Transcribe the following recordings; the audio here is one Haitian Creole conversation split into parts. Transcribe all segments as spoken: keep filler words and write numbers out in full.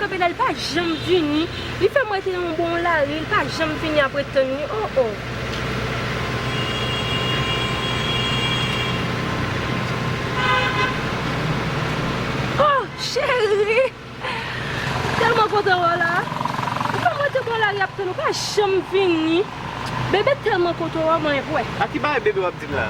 Kanpe la, li pa janm vini. Li fè m rete yon bon lari, li pa janm vini ap ret tann li. Oh, oh. Oh, cheri! Tèlman kontan wè w la. Ou fè m rete bò lari ap tann ou, pa janm vini. Bebe tèlman kontan wè w, mwen vre. A ki bagay bebe w ap di m la?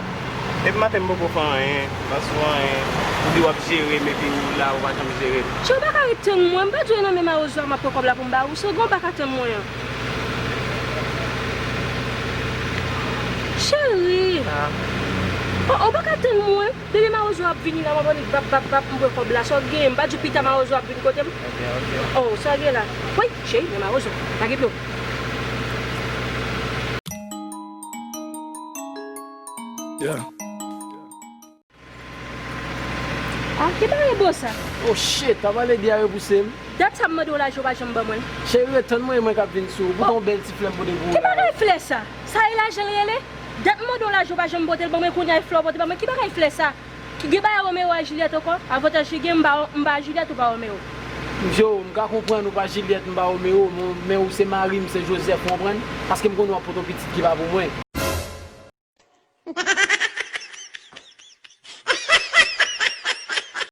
Depi maten m poko fè anyen, m pa sou anyen. Ou di w ap jere m epi ou la, ou pa janm jere m. Cheri, ou pa ka ret tann mwen, m pa di w nan men mawozo a m ap pran kòb la pou m ba ou, se ou pa ka tann mwen an. Cheri! Ah. Oh, ou pa ka tann mwen. Depi mawozo ap vini la, m ap annik bap, bap, bap, m pran kòb la. Sa w genyen? M pa di w pita mawozo ap vin kote m. Ok, ok. Oh, sa w gen la? Woy, cheri, men mawozo. Pa gen dlo. Yeah. Ah, ki bagay bo sa? Oh shit, pa pale de a repouse m. Dat sa m mande w lajan w pa janm ban mwen. Cheri, ret tann mwen, e mwen k ap vin sou ou. Poutan yon bèl ti flè m pote pou ou la. Ki bagay flè sa? Sa e lajan l rele? Dat m mande w lajan w pa janm pote l ban mwen, kounye a e flè w pote ban mwen. Ki bagay flè sa? Ki gen bagay Romeo a Juliet ankò? Avantaj ki gen, m pa, m pa Juliet, ou pa Romeo. Jo, m ka konprann ou pa Juliet, m pa Romeo, men, men ou se mari m, se Joseph, ou konprann? Paske m konnen w ap pote yon pitit ki pa pou mwen.